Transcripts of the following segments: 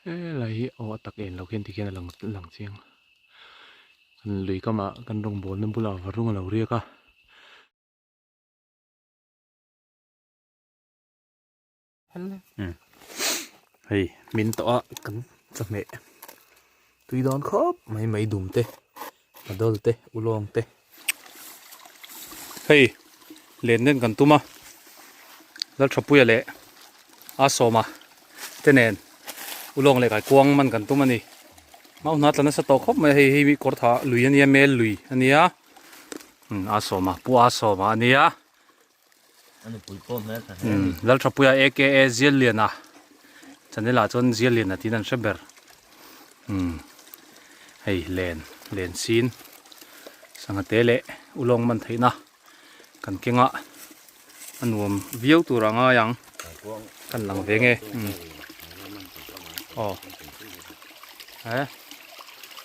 Helai hi aw a tak en lo khian tikhian a lang lang chiang kan lui kamah kan rawngbawlna bulah varung a lo riak a. Hei min tawh a kan chawhmeh tui dawn khawp mai mai dum te a dawl te ulawng te hei len den kan tum a Lalthapuia leh a sawma te nen ulawng leh kaikuang man kan tum a ni mau hna tla nasa tawh khawp mai a hei hei kawr tha lui a nia mel lui a nia a sawma pu a sawma a nia. Lalthapuia aka Zialliana channel ah chuan Zialliana tiin an hre ber hei len len sin sangha te leh ulawng man theihna kan keng a a nuam viau tur a ngai ang kan lang ve nge aw he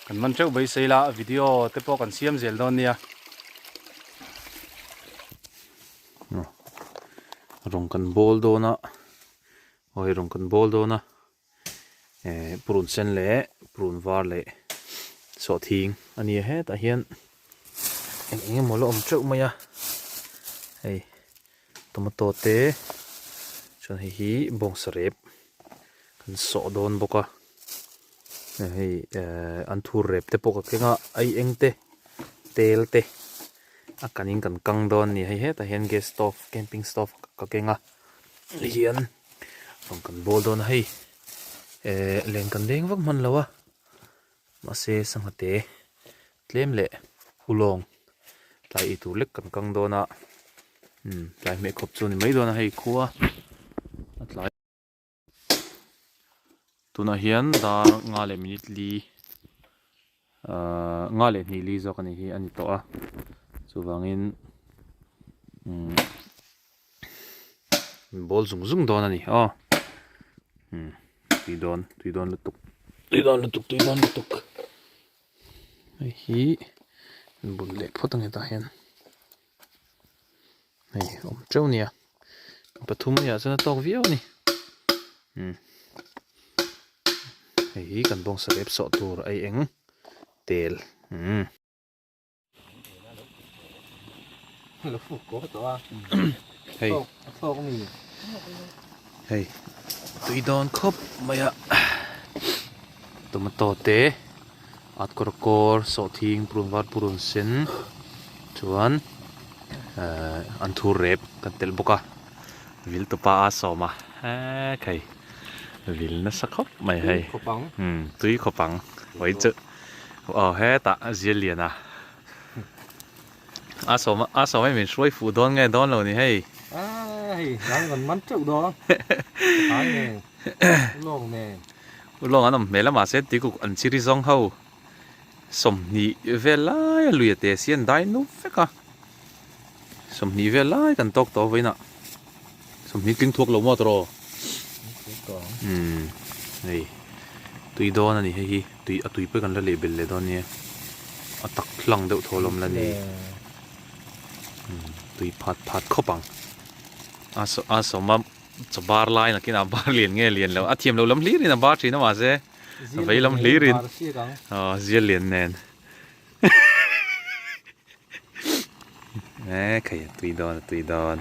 kan man teuh beisei la video te pawh kan siam zel dawn nia. Rawng kan bawl dawn a aw hei rawng kan bawl dawn a eh purun sen leh purun var leh sawhthing a ni a hetah hian eng eng emaw la awm teuh mai a hei tomato te chuan hei hi bawngsa rep kan sawh dawn bawk a hei eh an thur rep te pawh ka keng a ai eng te tel te a kanin kan kang dawn a ni hei hetah hian gas stove camping stove ka keng a hian rawn kan bawl dawn a hei eh len kan leng vak hman lo a mahse sangha te tlem leh ulawng tlai ei tur lek kan kang dawn a umm tlai hmeh khawp chu a ni mai dawn a hei khua a tlai. Tunah hian dar nga leh minute li ahh nga leh hnih li zawk a nih hi a ni tawh a chuvangin umm ball zung zung dawn a ni aw umm tui dawn tui dawn lutuk tui dawn lutuk tui dawn lutuk hei hi bun leh phawt ang hetah hian. Hei awm teuh nia pathum a nih chuan a tawk viau a ni umm hei hi kan bawngsa rep sawh tur a eng tel umm. Hei hei tui dawn khawp mai a tomato te at kawr kawr sawhthing purun var purun sen chuan ehh an thur rep kan telh bawk a vil tupa a sawm a eee khai vil nasa khawp mai hei umm tui khawp ang oi chu aw hetah a zial lian a a sawm a sawm hei min hruai fuh dawn nge dawn lo ni hei eee hei dang kan man teuh dawn tlai nen ulawng nen. Ulawng an awm hmel a mahse tuikuk an chiri zawng ho 20 vel lai a lui a te si an dai nup vek a 20 vel lai kan tawk tawh vawiinah 20 tling thuak lo maw tawh umm hei tui dawn a ni hei hi tui a tui pawh kan la leh belh leh dawn nia a tak hlang deuh thaw lawm la ni umm tui phat phat khawp ang a a sawma. Chaw bar lai nakin a bar lian nge lian lo a thiam lo lam hlir in a bar thin a mahse a vei lam hlir in aw zial lian nen e khai a tui dawn a tui dawn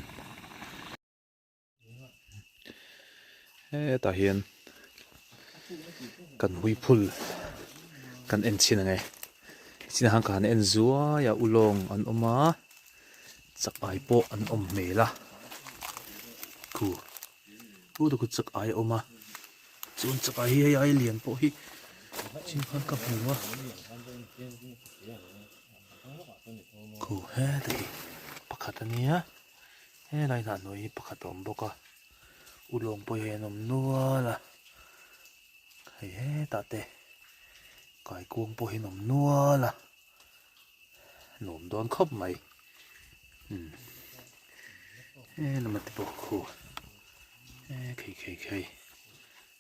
hetah hian kan huiphul kan en chhin ang e chin ah khan ka han en zuai a ulawng an awm a. Chak ai pawh an awm hmel a khu khu te khu chak ai a awm a chuan chak ai hi hei ai lian pawh hi chin khan ka hmu a khu heta hi pakhat a nia helai hnah hnuai hi pakhat a awm bawk a ulawng pawh hi an awm nual a hei hetah te kaikuang pawh hi an awm nual a. Nuam dawn khawp mai umm he lama te pawh khu e khei khei khei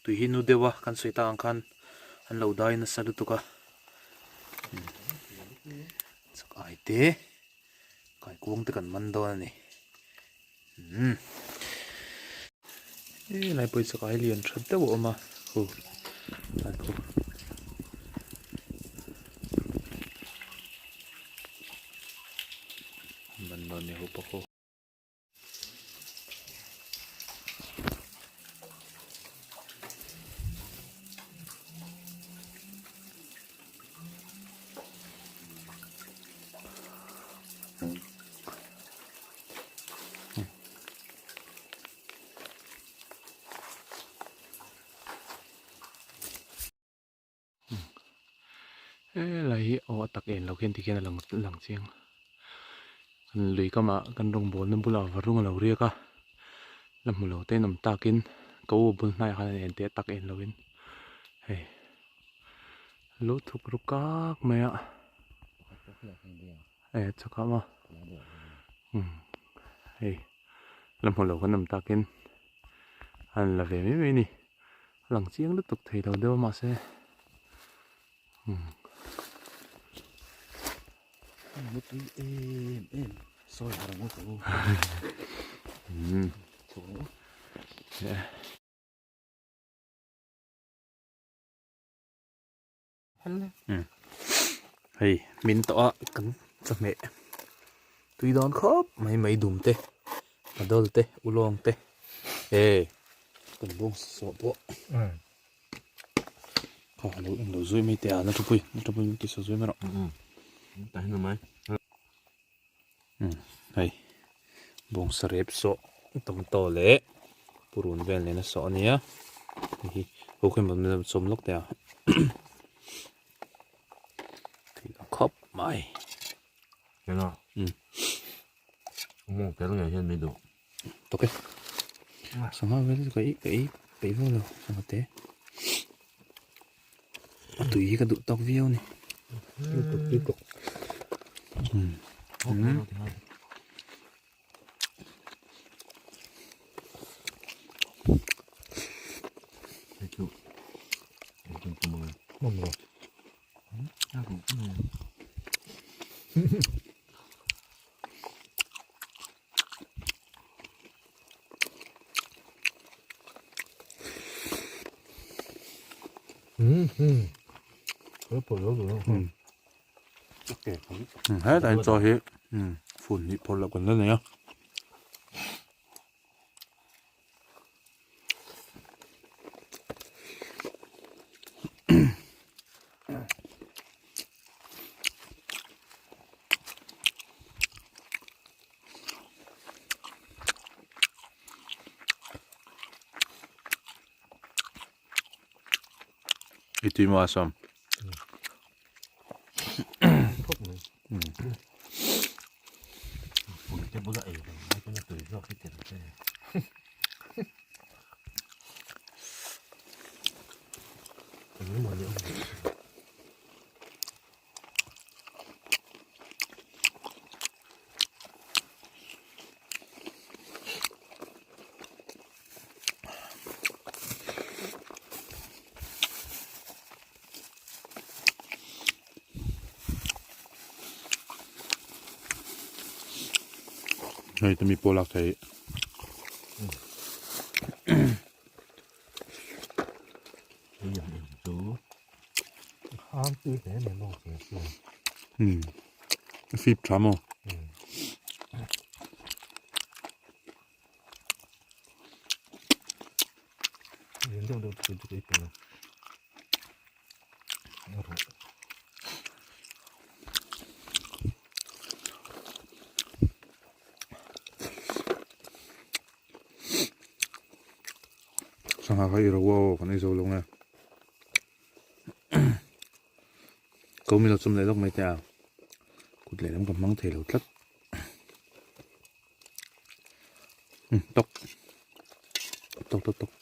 tui hi nu deuh a kan sawi tak ang khan an lo dai nasa lutuk a umm chak ai te kaikuang te kan man dawn a ni umm he lai pawh hi chak ai lian tha deuh a awm a khu. Ban dawn ni ho pawh ho. Helai hi aw a tak en lo khian tikhian a lang lang chiang kan lui kamah kan rawngbawlna bulah varung a lo riak a la hmu lo te an awm takin ka u bul hnaiah khan an en teh a tak en lovin hei lo thuk ru kak mai a e chhakah maw umm hei la hmu lo kan awm takin an la ve mai mai a ni. A lang chiang lutuk thei lo deuh a mahse umm. Mutui em em sawi har ang u ka u. Umm. Chhuk ang u. Hei min tawh a kan chawhmeh tui dawn khawp mai mai dum te hadawl te ulawng te e kan bawng sawh pawh kha alo englo zui mai teh a na thupui na thupui min ti saw zui mai rawh hei bawngsa rep sawh tomato leh purun vel nena sawh a nia hei hi ho khi maw chawm lawk teh a thei lo khawp mai tawk e sangha vel chu ka ei ka ei peih vak lo sangha te a tui hi ka duh tawk viau a ni Hetah hian chaw hi fun hnih phawrh loh kan la nei a. I tui maw a sawm? Hei te mi pawh lak theih. A fip tha maw? Sangha kha i ro aw kan ei zo lo nge ko mi lo chawm leh lawk mai teh a kut lehlam ka hmang thei lo tlat tawk tawk tawk tawk.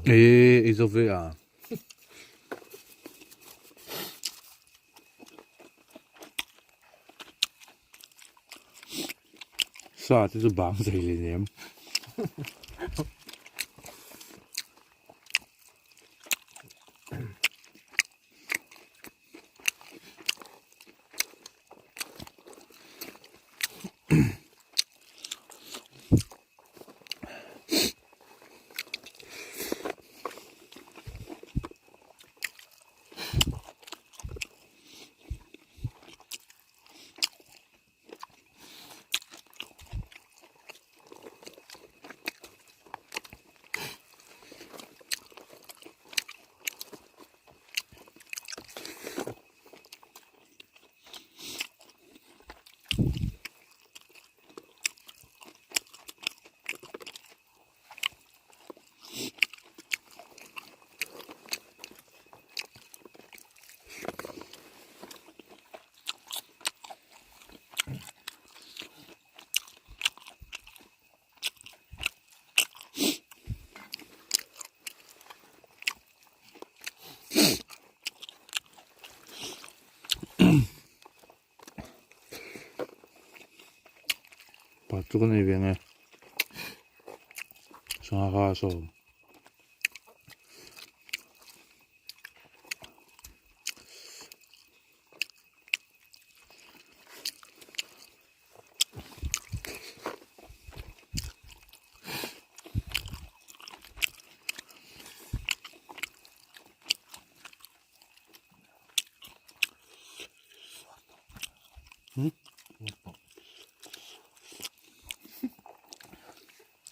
Ê, ei zo ve a. Sa te chu bang zei leh nem. Pa chu ka nei ve nge sangha kha a sawm.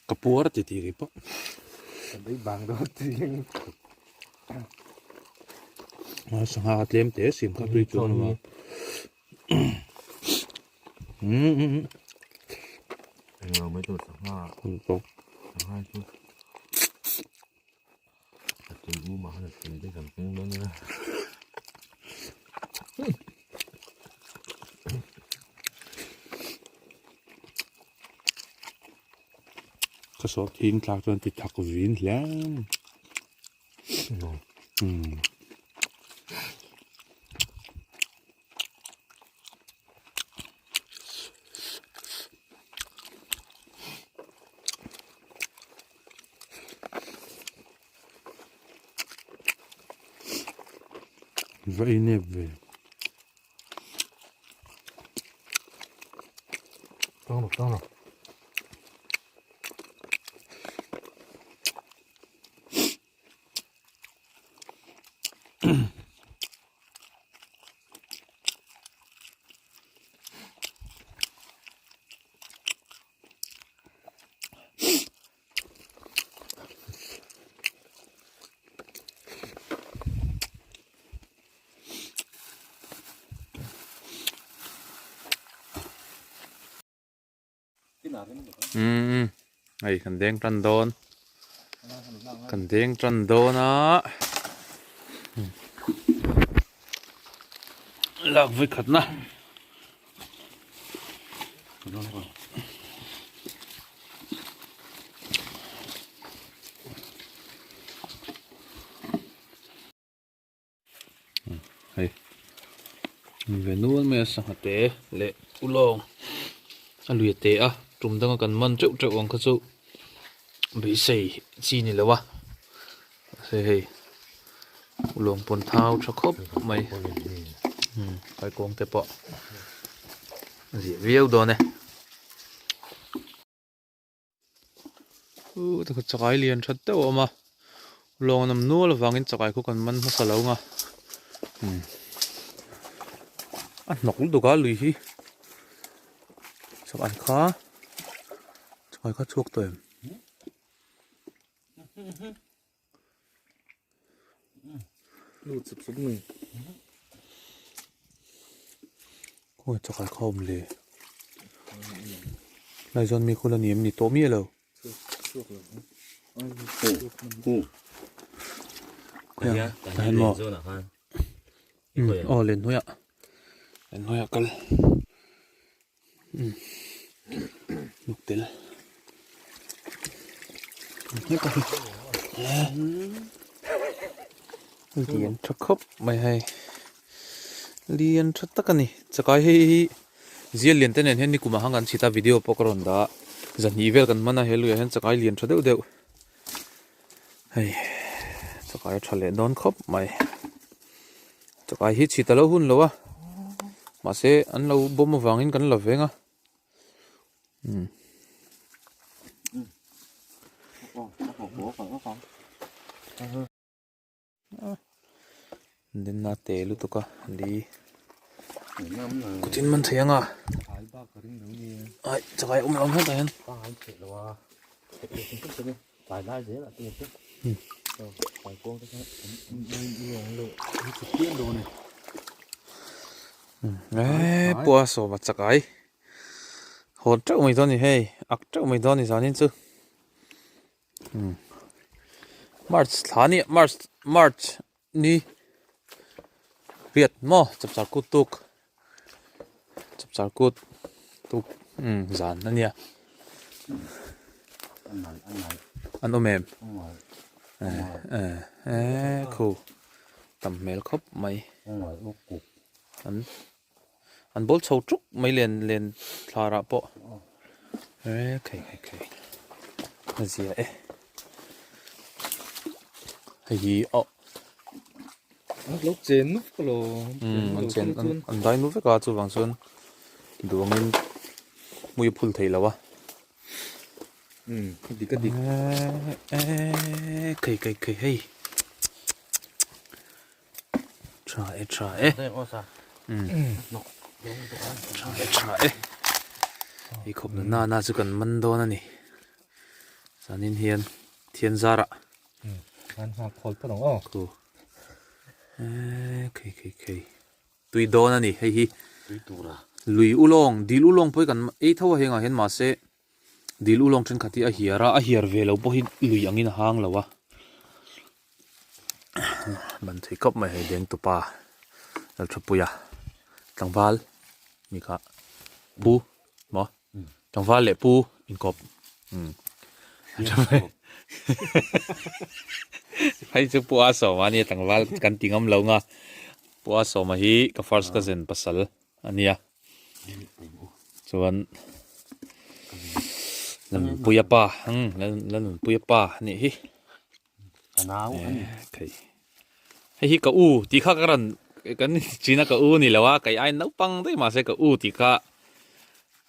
Ka puar ti ti ri pawh. Ka bei bang dawn chiang. A sangha tlem te sim kha tui chuan a. Englo mai tur sangha. Sangha chu. A tui u mah khan a tui te kan keng dawn nia. Ka sawh thing thlak chuan ti thak vin hle. Um. Va ei nep ve. Tang lo tang lo. Umm hei kan deng tan dawn kan deng tan dawn a lak vawi khat na. Hei ve nual mai a sangha te leh ulawng a lui a te a tum danga kan man teuh teuh ang kha chu beisei chi ni lo a mahse hei ulawng pawn thau tha khawp mai kaikuang te pawh a ziah viau dawn e. Uhh tikha chakai lian that deuh a awm a lawng an awm nual avangin chakai khu kan man hmasa lo ang a umm a hnawk lutuk a lui hi chakai kha chakai kha chhuak tawh em. Khawnge chakai kha awm le lai zawn mi khul a ni em ni tawh miah lo tah hian maw aw len hnuaiah len hnuaiah kal Nuk tel lian tha khawp mai hei lian tha tak a ni chakai hei hi. Zial lian te nen hian nikum ah khan kan chhit a video pawh ka rawn dah a zahnih vel kan hman a he luiah hian chakai lian tha deuh deuh hei chakai a tha leh dawn khawp mai chakai hi chhit a lo hun lo a mahse an lo bawm avangin kan la veng a. Denna te lutuk a li kutin man thei anga ai chakai awm lo hetah hian eee pua sawma chakai hawn teuh mai dawn a ni hei ak teuh mai dawn a ni zanin chu. March thla a ni March March ni riat maw chapchar kut tuk chapchar kut tuk umm zan a nia an awm em eh eh khu tam hmel khawp mai an. An bawl chho tuk mai len len thlar ah pawh e khei khei khei a zia e hei hi aw an lo chen nup ka lo an chen an dai nup vek a chuvang chuan duh angin hmui a phul thei lo a dik a dik e khei khei khei hei. Tha e tha e tha e tha e i khawp na na na chu kan man dawn a ni zanin hian thian zarah an nghak khawl pawh ang aw khu e khei khei khei tui dawn a ni hei hi tui tura lui ulawng dil ulawng pawh hi kan ei tho a hengah hian mahse Dil ulawng thenkhat hi a hiar a, a hiar ve lo pawh hi lui angin a hang lo a. Ban thei kawp mai hei deng tupa Lalthapuia tlangval mi kha pu maw tlangval leh pu inkawp umm hei chu pu a sawma ania tlangval kan ti ngam lo nga pu a sawma hi ka first cousin pasal a nia chuan Lanunpuia pa Lanunpuia pa a nih hi hei hi ka u tih kha ka rawn kan china ka u ni lo a kei ai naupang daih mahse ka u tih kha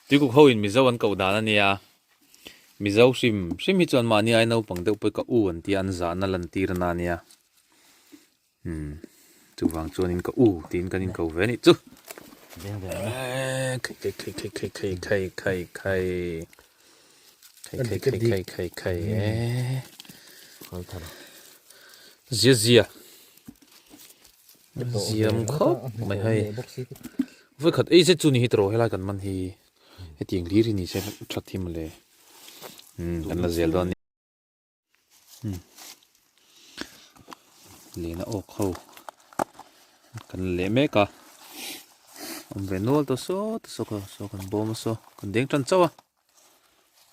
tuikuk ho in mizo an koh dan a nia mizo hrim hrim hi chuan mahni ai naupang deuh pawh hi ka u an tia an zahna lantir na a nia. Umm chuvang chuanin ka u tiin kan inko ve anih chu khai khai khai khai khai khai khai khai khai khai khai khai khai khai e zia zia ziam khawp mai hei voi khat ei zet chu ni hi tawh helai kan man hi hetiang hlir hi ni se that hi mawle umm kan la zel dawn a ni. Lehna awk ho kan la leh mek a awm ve nual tawh saw ta saw ka saw kan bawm a saw kan deng tan chauh a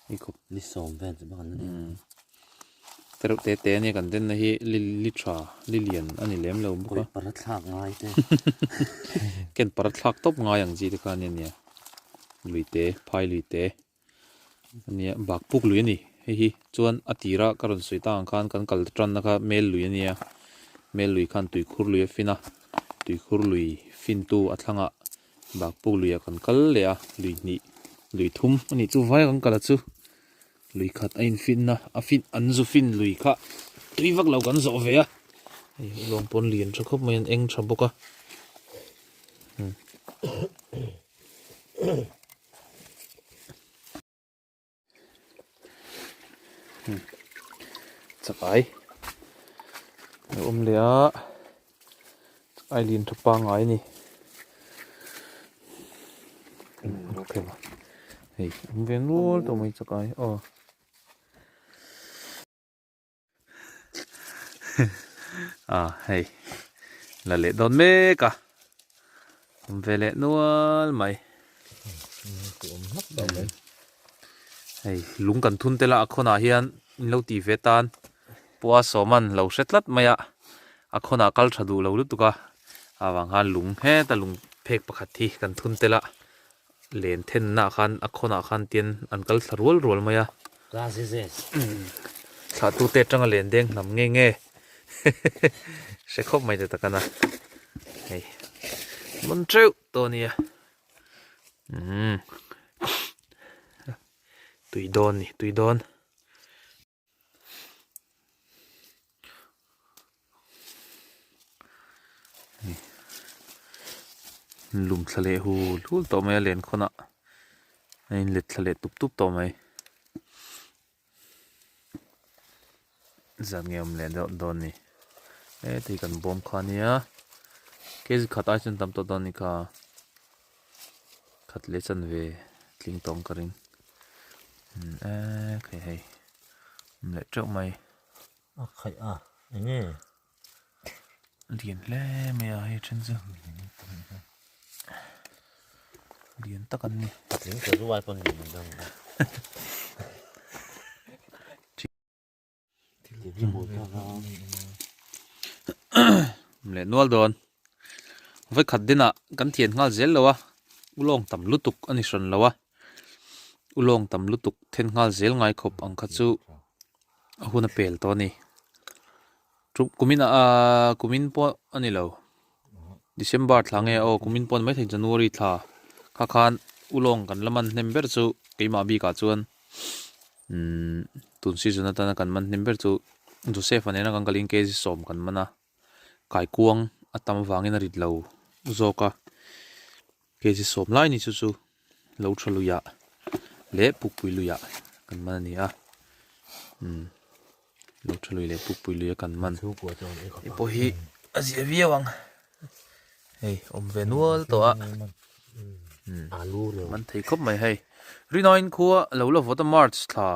hei khawp ni sawm vel chu bak an la ni te reuh te te ania kan denna hi li li tha li lian a ni lem lo bawk a para thlak ngai te ken para thlak tawp ngai ang chi te kha ania nia lui te phai lui te. Ania bak puk lui a ni hei hi chuan a tira ka rawn sawi tak ang khan kan kal tanna kha mel lui a nia mel lui khan tuikhur lui a fin a tuikhur lui fin tu a thlangah bak puk luiah kan kal leh a lui hnih lui thum a nih chu vai kan kal a chu lui khat a infinna a fin an zu fin lui kha tui vak lo kan zawh ve a hei lawng pawn lian tha khawp mai an eng tha bawk a. Chakai a awm leh a chakai lian tha pangngai a ni hei awm ve nual tawh mai chakai aw. A hei la leh dawn mek a awm ve leh nual mai hei lung kan thun tel a a khawnah hian in lo tih ve tan pua sawman lo hre tlat mai a a khawnah kal tha duh lo lutuk a avang khan lung heta lung phek pakhat hi kan thun tel a. Len thenna ah khan a khawnah khan tian an kal thla rual rual mai a. Thlah tute atanga len deng hnam nge nge hre khawp mai te tak a na. Hei man teuh tawh a nia. Umm tui dawn ni tui dawn. Lum thla leh hul hul tawh mai a len khawnah a inlet thla leh tup tup tawh mai zan nge awm leh deuh dawn ni heti kan bawm kha ania kg khat ai chuan tam tawh dawn a ni kha. Khat leh chanve tling tawng ka ring eee hei hei awm leh teuh mai. A khaih a eng nge? Lian hle mai a hei then chu lian tak an ni. Tling ta ruai pawn lian dang a. Leh nual dawn vawikhat dinah kan thian nghal zel lo a ulawng tam lutuk a ni hran lo a ulawng tam lutuk then nghal zel ngai khawp ang kha chu a hun a pel tawh a ni kumin ah kumin pawh a ni lo December thla nge aw kumin pawh ni maithei January thla kha khan ulawng kan la man hnem ber chu keimah bikah chuan. Umm tun season atana kan man hnem ber chu Joseph-a nena kan kalin kg sawm kan man a kaikuang a tam avangin a rit lo zawk a kg sawm lai ni chu chu lo tha luiah leh pukpui luiah kan man a ni a umm lo tha lui leh pukpui luia kan man hei pawh hi a zia viau ang hei awm ve nual tawh a man thei khawp mai hei Rinain khua lo la vawt a March thla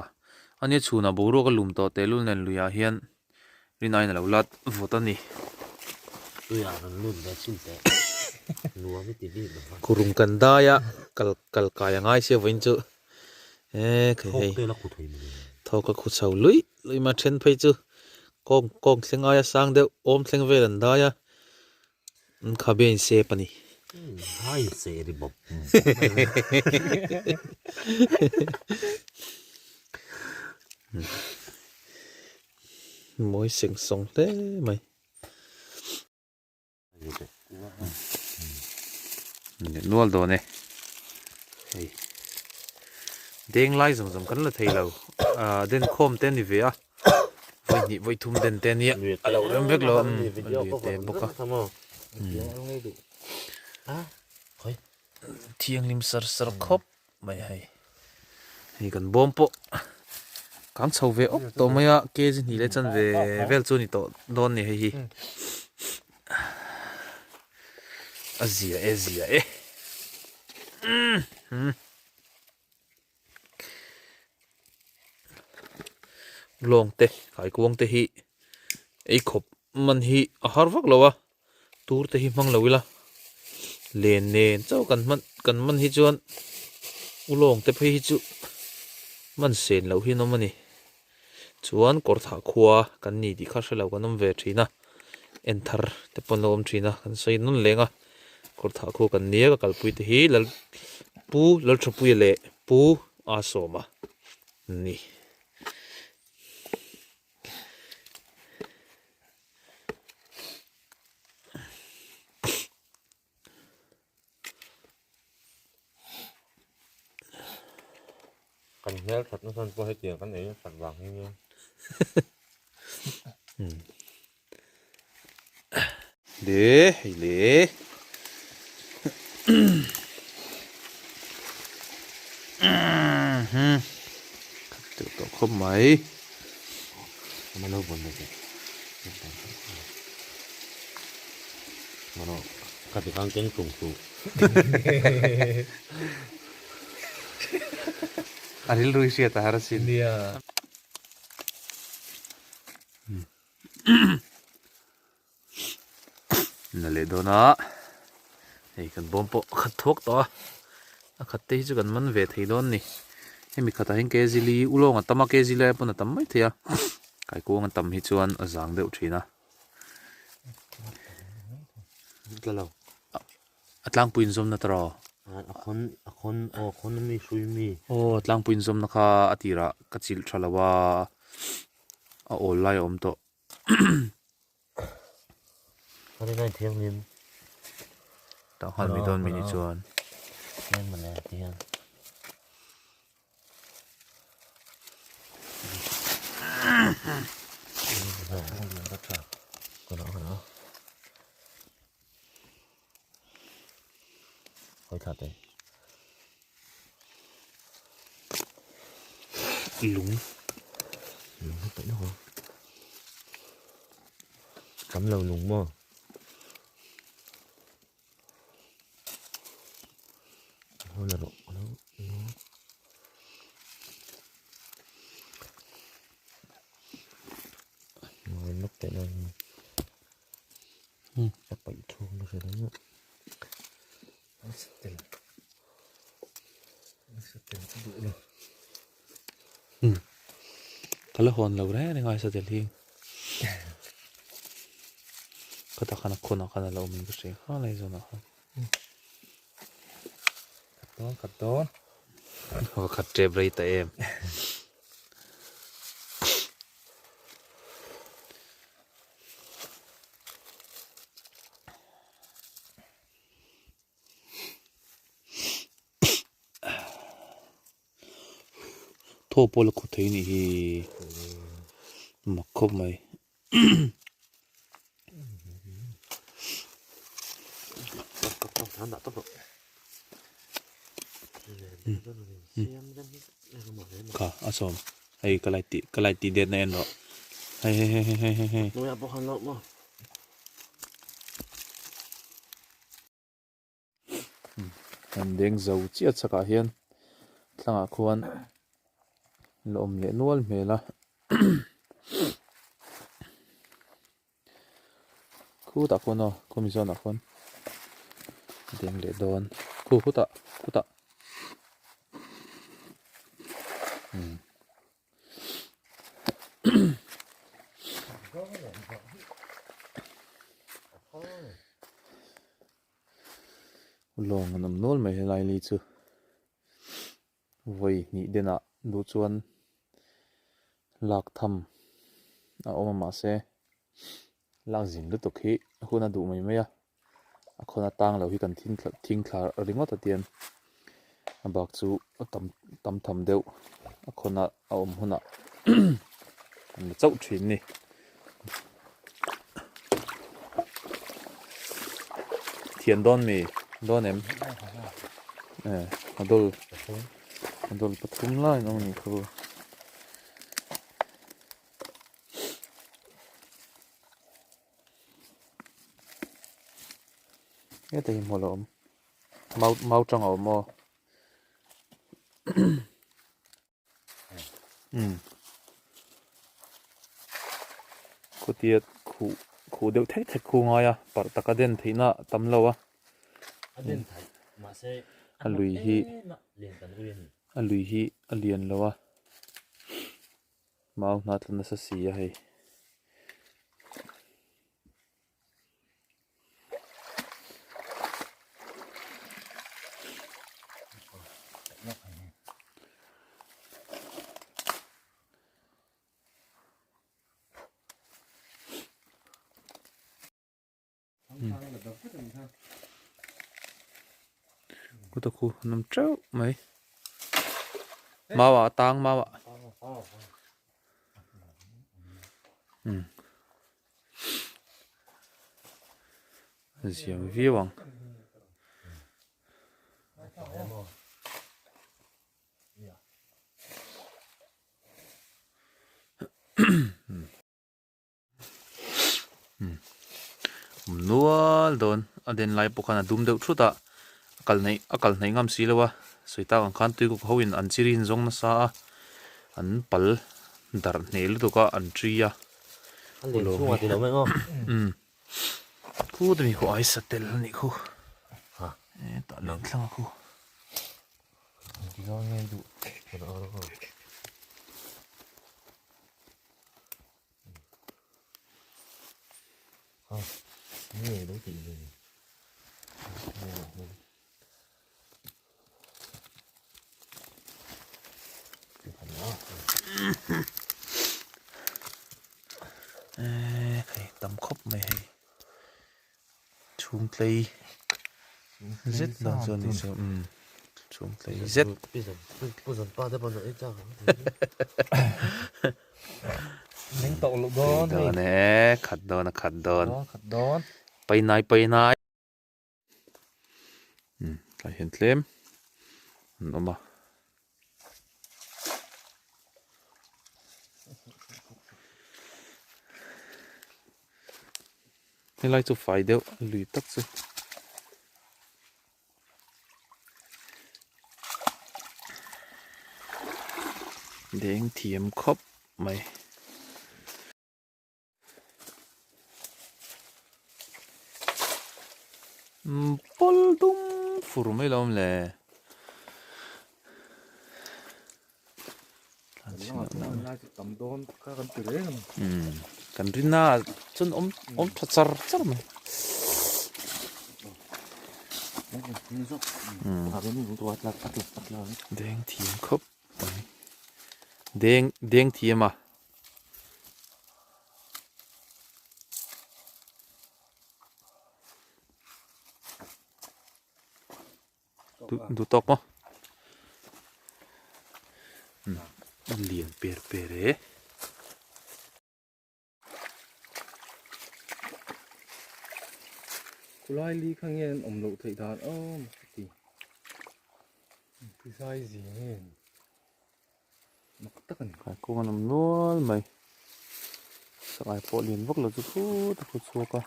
ania chhunah boruak a lum tawh tehlul nen luiah hian Rinain a lo la vawt a ni. Kurung kan dai a kal kal kai a ngai sia vawiin chu e khei hei thawk a khu chho lui lui mai a then phei chu kawng kawng thleng aia sang deuh awm thleng vel an dai a an khabe a insep a ni. Mawi seng sawng hle mai. Nual dawn e. Hei. Deng lai zawng zawng kan la thei lo. Ah den khawm te ni ve a. Vawi hnih vawi thum den te nia. A lo rem vek lo. Lui te bawk a. Thianghlim sar sar khawp mai hei. Hei kan bawm pawh kang chho ve awk tawh mai a kg hnih leh chan ve vel chu a ni tawh dawn ni hei hi a zia e zia e lawng te kaikuang te hi ei khawp man hi a har vak lo a. Tur te hi hmang lo ila len nen chauh kan hman kan man hi chuan ulawng te phei hi chu man sen loh hi an awm a ni chuan kawr thah khua kan ni tih kha hre lo kan awm ve thin a en thar te pawh an lo awm thin a kan sawi nawn leng a kawr thah khua kan nia ka kalpui te hi lal pu Lalthapuia leh pu Asawma an ni. Kan hmel that na chhan pawh hetiang kan ei that vang hi nia. Le hei le. Khat teuh tawh khawp mai. Mano bon na te. Mano ka ti kang keng tung tu. A rilru hi hriat a har asin. Nia. Na leh dawn a hei kan bawm pawh a khat thuak tawh a a khat te hi chu kan man ve thei dawn a ni hemi khatah hian kg li ulawng a tam a kg lai pawn a tam mai thei a kaikuang a tam hi chuan a zang deuh thin a a tlangpui inzawmna tawh. A khawn a khawn aw a khawn ami hrui mi. Aw tlangpui inzawmna kha a tirah ka chilh tha lo a a awl lai a awm tawh. Ani nai thianghlim. Tah nghal mai dawn mi ni chuan. Hian mawle ti hian. Lung Tam lo lung maw Ka la hawn lo reng reng a satel hi ka ta khan a khawn ah khan a la awm in ka hria kha lai zawn ah khan dawn khat dawn ka khat tep rei ta em. Thaw pawh la khaw thei anih hi mak khawp mai. Kha a sawm hei ka light tih ka light tih det na en rawh hei hei hei hei hei hei. Kan deng zo chiah chhakah hian thlangah khuan la awm leh nual hmel a khutah khuan aw khumi zawnah khuan deng leh dawn khu khutah khutah umm. Lawng an awm nual mai helai li chu vawi hnih denah duh chuan lak tham a awm a mahse lak zin lutuk hi hun a duh mai mai a a khawn atang lo hi kan thing thla ringawt a tian a bak chu a tam tam tham deuh a khawn a awm hunah an la chauh thin a ni. Thian dawn mi dawn em a dawl a dawl pathum lai an awm a nih khu. Heta hi hmuh a awm mau mau tang a awm aw umm khutia khuh khuh deuh thek thek khu ngai a parh taka den theihna a tam lo a a lui hi a lui hi a lian lo a mau hna tla nasa si a hei. Kut a khu an awm teuh mai mau ah a tang mau ah umm ziam viau ang. Awm nual dawn a den lai pawh khan a dum deuh thut a a kal hnaih a kal hnaih ngam si lo a sawi tak ang khan tuikuk ho in an chiri in zawng nasa a an pal darh hneh lutuk a an tri a umm khu te mi khu ai sa tel a nih khu hetah leng thlang a khu. tlei zet dan chuan ni se umm chhung tlei zet. Ning tawh loh dawn hei. Dawn e khat dawn a khat dawn. Khat dawn. Painai painai. Umm tlai hian tlem an awm a. Helai chu fai deuh a lui tak chu. Deng thiam khawp mai. Pawl dum fur mai lo awm le. Kan rin a chuan awm awm tha char char mai. Deng thiam khawp mai. Deng deng thiam a. Du tawk maw a lian per per e. Khulai li kha nge an awm loh theih dan awm ka ti. Tizai zing nge mak tak a ni. Kai kawng an awm nual mai. Sangai pawh lian vak lo chu phut a phut chhuak a.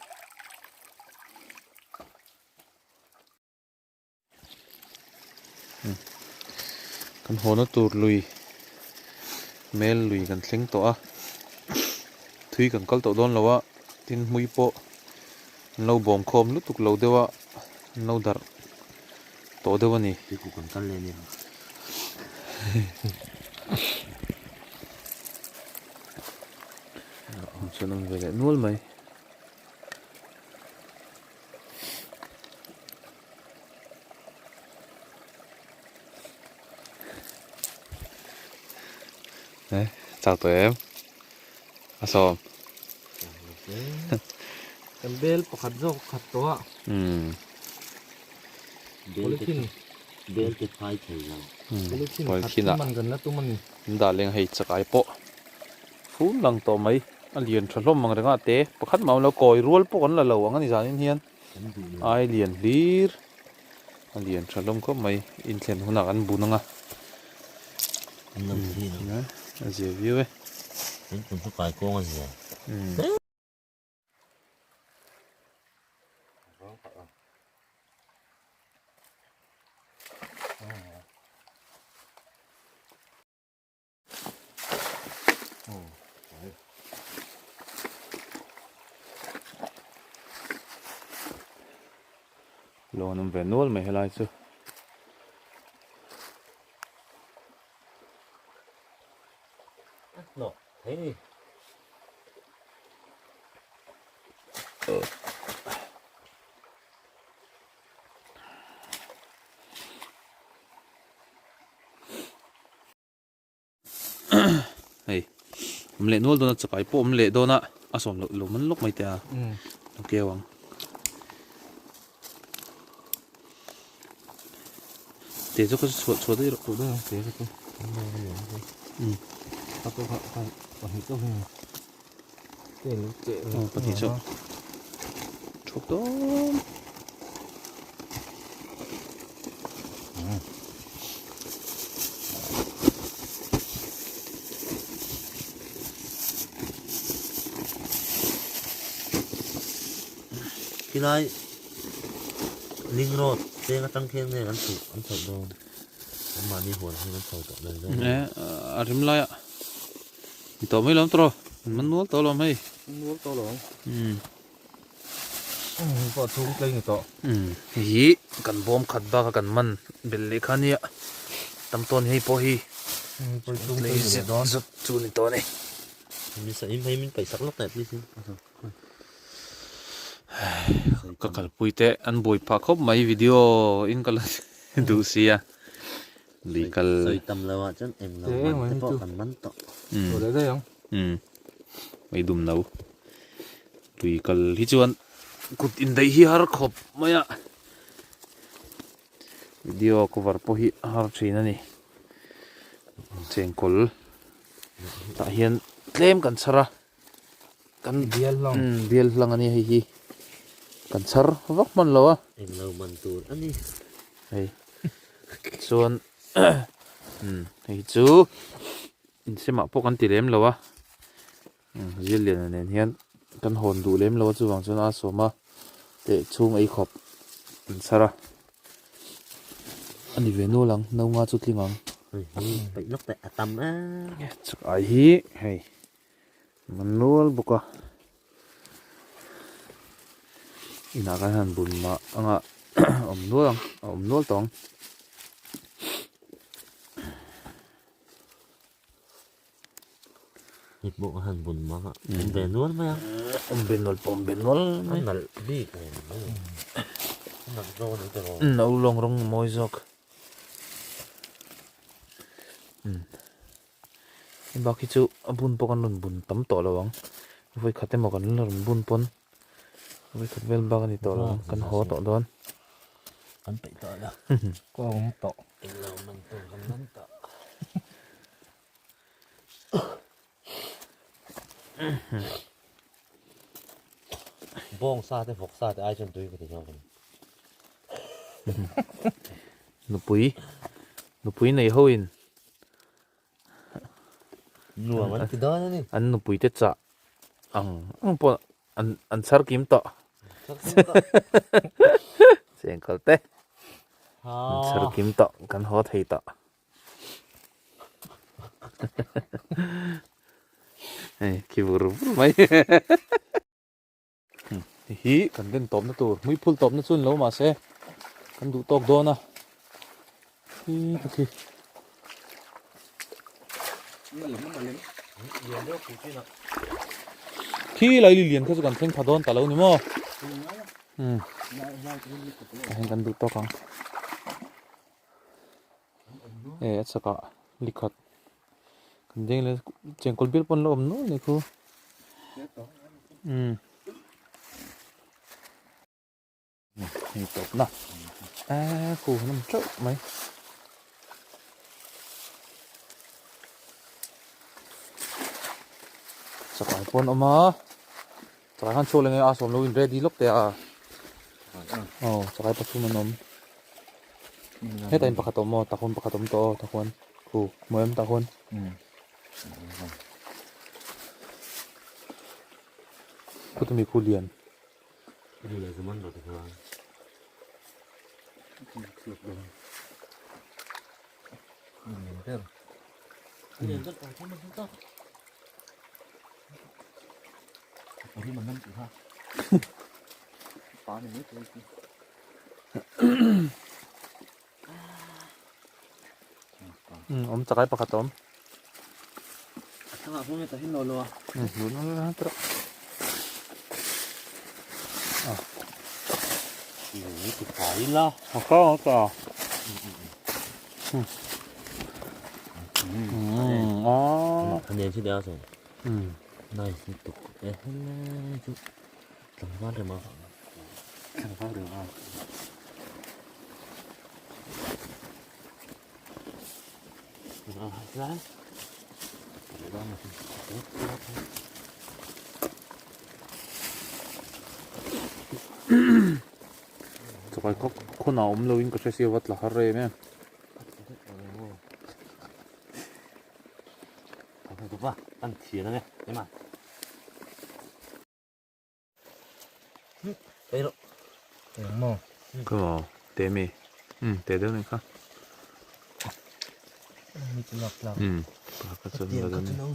Kan hawna tur lui mel lui kan thleng tawh a thui kan kal tawh dawn lo a tin hmui pawh an lo bawm khawm lutuk lo deuh a an lo darh tawh deuh a ni. Chuan awm ve leh nual mai. Eh, chak tawh em? A sawm. Kan bel pakhat zawk khat tawh a. Umm. Polythene. Bel te phai thei lo. Polythene khat man kan la tum a ni. An dah leng hei chakai pawh fun lang tawh mai. A lian tha hlawm ang reng a te pakhat mah awm lo kawi rual pawh kan la lo ang a ni zanin hian ai lian hlir a lian tha hlawm khawp mai inthlen hunah kan bun ang a a zia viau e. Lo an awm ve nual mai helai chu. Hei awm leh nual dawn a chakai pawh awm leh dawn a a sawm loh lo man lawk mai teh a lo keu ang te chu ka chhuah chhuah daih rawh aw pahnih chu thup dawn. Khilai ling road cheng atang khian nge an chhoh an chhoh dawn an mahni huan hi an chho tawh mai dawn e a rim lai ah ni tawh mai lawm tawh an man nual tawh lawm hei nual tawh lawm um pawh chhung tlei ni tawh um hei hi kan bawm khat bak a kan man belh leh kha nia tam tawn hei pawh hi chhung tlei zet zet chu ni tawh a ni ka kalpui te an buai phah khawp mai video in ka la duh sia lui kal um mai dum lo lui kal hi chuan. Kut indaih hi har khawp mai a. Video cover pawh hi a har thin a ni. Chengkawl tah hian tlem kan chhar a. Kan bial hlang bial hlang a ni hei hi. Kan chhar vak hman lo a. Englo man tur a ni. Hei chuan hei chu insemah pawh kan ti lem lo a. Zir liana nen hian kan hawn duh lem lo a chuvang chuan a sawm a teh chhung ei khawp an chhar a a ni ve nual ang no nga chu tling ang peih lawk teh a tam a chak ai hi hei man nual bawk a inah kan han bun mah anga awm nual ang a awm nual tawh ang. Hei pawh ka han bun mak a, awm ve nual mai a. Awm ve nual pawh awm ve nual mai. A nalh bik em mai. A nalh zawk a ni tawh lo. A ulawng rawng a mawi zawk. Hei bak hi chu a bun pawh kan rawn bun tam tawh lo ang. Vawi khat emaw kan la rawn bun pawn vawi khat vel bak a ni tawh lo ang kan haw tawh dawn. Kan peih tawh lo. Ka awm tawh. Englo man tur kan man tawh. Bawng sa te vawk sa te ai chuan tui ka ti zawk a ni. Nupui nupui nei ho in nuam an ti dawn a ni. An nupui te chah ang ang pawh an an chhar kim tawh. Chengkawl te an chhar kim tawh kan haw thei tawh. Hei khi vur vur mai hei hi kan den tawpna tur hmuiphul tawpna chu ni lo mahse kan duh tawk dawn a khi ta khi khi lai lian kha chu kan thleng pha dawn ta lo ni maw tah hian kan duh tawk ang. E a chhakah likhat kan deng leh chengkawl bial pawn la awm nual mai khu umm hei tawpna a khu han awm teuh mai. Chakai pawh an awm a chakai khan chhuak leh nge a sawm lo in ready lawk teh a aw chakai pathum an awm hetah in pakhat a awm aw tah khawn pakhat a awm tawh aw tah khawn khu hmuh em tah khawn khutah mi khu lian. Awm chakai pakhat a awm. Chakai kha khawnah awm loin ka hre sia va tla har em em. Ka maw te mi um te deuh nih kha um pakhat chuan la dawn um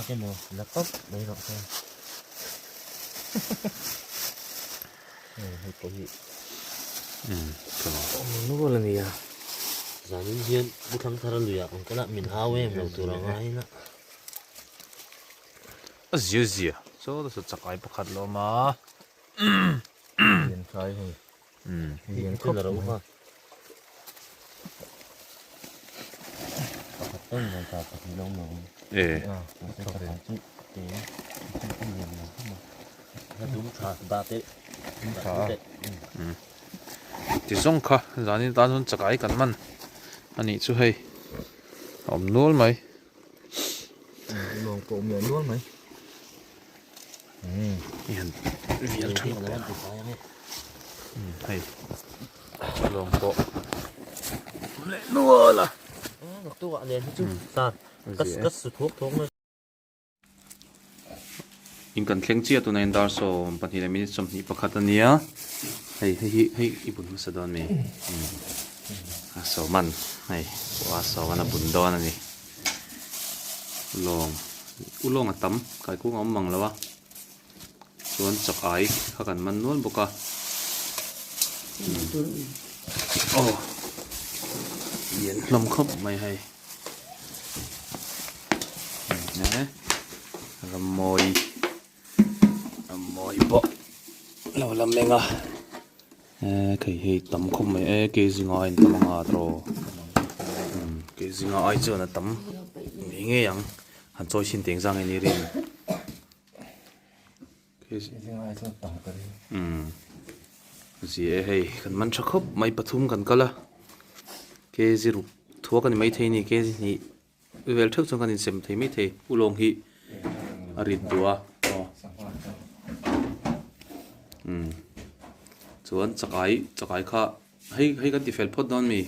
ka maw. Zanin hian Pu Thangthara luiah kan kal a, min hau em lo tur a ngai na. A zia zia chaw ta chakai pakhat lo awm a. Lian thlai hei. Lian khawp mai. Pakhat tan mai ta pahnih lo awm lo. E. Ti zawng kha zanin tan chuan chakai kan man a nih chu hei a awm nual mai. Lawng pawh awm leh nual mai. I han vial tha lawk teh ang. Hei lawng pawh awm leh nual a. In kan thleng chiah tunah hian dar 12 leh minute 21 a nia hei hei hi hei i bun hmasa dawn mi a sawman hei a sawman a bun dawn a ni lawng u lawng a tam kaikung a awm mang lo a chuan chak ai kha kan man nual bawk a aw lian hlawm khawp mai hei. Rammawi Rammawi pawh lo la meng a eh khei hei tam khawp mai e ke zinga a intam anga tawh ke zinga ai chuan a tam ngei ngei ang han chawi chhin teng zang en i rin umm zia e hei kan man tha khawp mai pathum kan kal a kg ruk thuak a ni maithei a ni kg hnih vel theuh chuan kan insem thei maithei ulawng hi a rit duh a aw umm chuan chakai chakai kha hei hei kan ti fel phawt dawn mi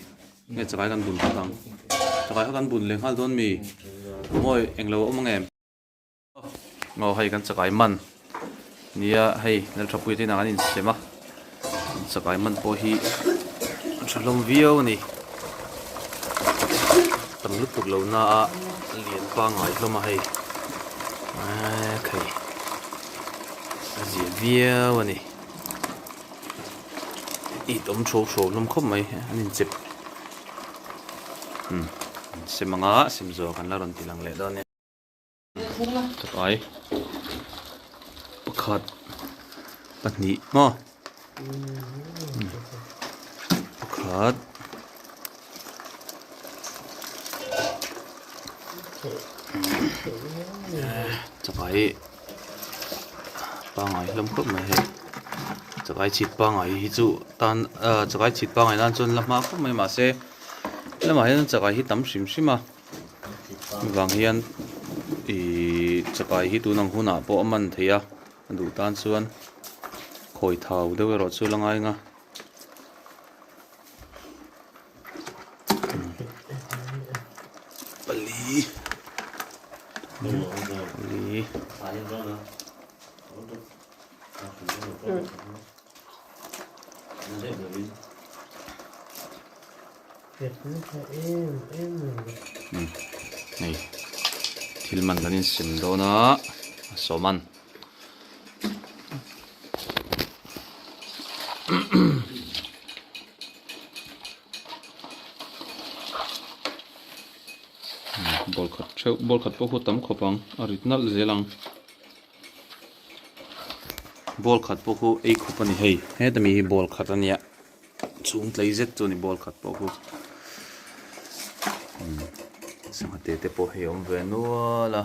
nge chakai kan bun phawt ang chakai kha kan bun leh nghal dawn mi mawi englo a awm ang em. Aw hei kan chakai man nia hei Lalthapui te inah kan insem a chakai man pawh hi a tha hlawm viau a ni tam lutuk lo na a lian pangngai hlawm a hei eee khei a zia viau a ni it awm tho tho hlawm khawp mai an inchep umm sem anga sem zawh kan la rawn ti lang leh dawn nia. Chakai pakhat pahnih maw pakhat chakai pangai hlawm khawp mai hei chakai chhit pangai hi chu tan ah chakai chhit pangai nan chuan la hma khawp mai mahse lamah hian chakai hi tam hrim hrim a. Vang hian ihh chakai hi tun ang hunah pawh a man thei a a duh tan chuan khawi thau deuh erawh chu la ngai ang a. Pali pali. Hei thil man kan insem dawn a a sawm an ball khat theuh ball khat pawh khu tam khawp ang a rit nalh zel ang ball khat pawh khu ei khawp a ni hei heta mi hi ball khat a nia. Chhung tlei zet chu a ni ball khat pawh khu sangha te te pawh hei a awm ve nual a.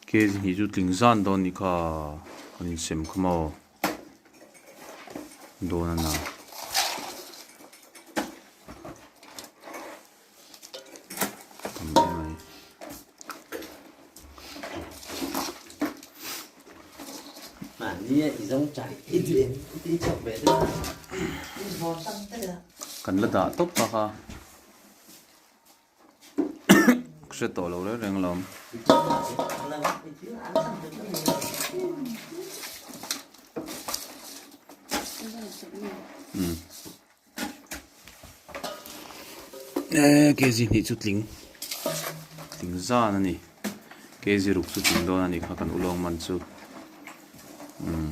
Kg hnih chu tling zan dawn a nih kha an insem kha maw dawn a na. Kan la dah tawp bak a ka hre tawh lo reng reng alawm. Kg hnih chu tling tling zan a ni kg ruk chu tling dawn a ni kha kan ulawng man chu umm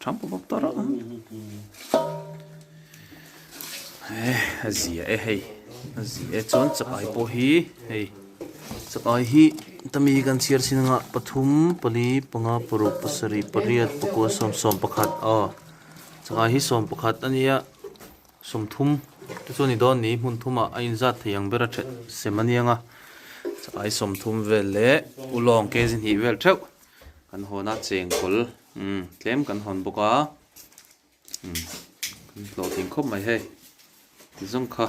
tham pawp pawp tawh rawh a zia e hei a zia e chuan chakai pawh hi hei. Chakai hi tami kan chhiar chin anga pathum pali panga paruk pasarih pariat pakua sawm sawm pakhat aw chakai hi sawm pakhat a nia sawmthum te chu a ni dawn ni hmun thumah a inzat thei ang ber a that sem a nia nga chakai sawmthum vel leh ulawng kg hnih vel theuh kan hawn a chengkawl umm tlem kan hawn bawk a umm kan hlawhtling khawp mai hei ti zawng kha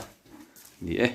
ni e.